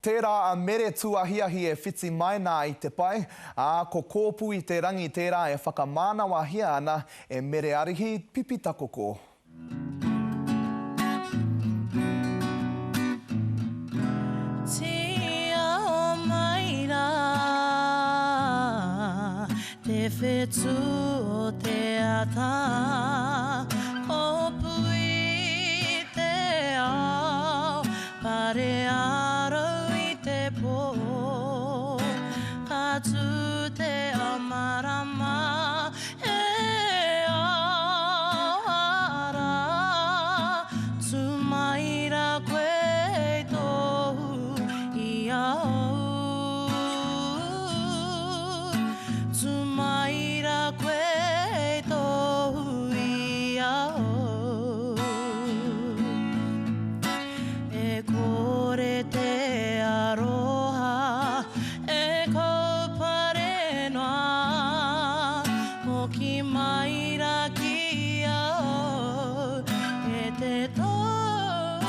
Tērā a Mere Tūahiahi e whiti mai nā i te pae, ā, ko Kōpū i te rangi tērā e whakamānawahia ana e Mere Arihi Pipitakoko. Tia mai rā te whetū o te ata, Kōpū i te ao, Pare ārau i te pō, Ka tū te ao marama e ao ara, Tū mai rā koe hei tohu i ahau, Tū mai rā koe hei tohu i ahau. E kore te aroha e kaupare noa, Hoki mai ra ki au e te tou,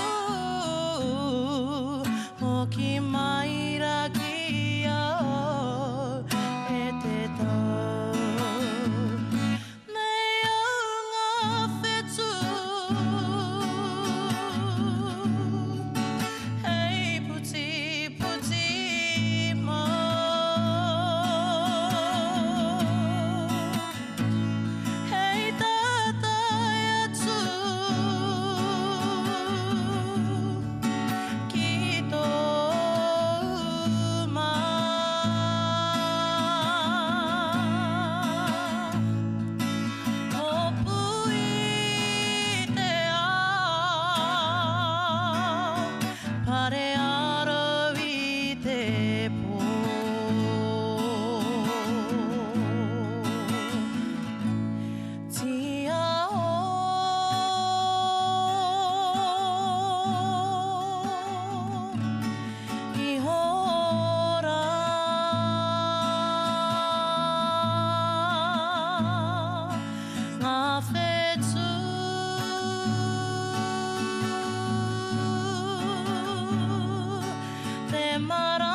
Hoki mai ra ki au e te tou. Mei au ngā whetū hei putiputi mau, hei tātai atu ki tōu mā. Hopu i te ao, pare aro i te pō. Tia o I hora ngā whetū te marama.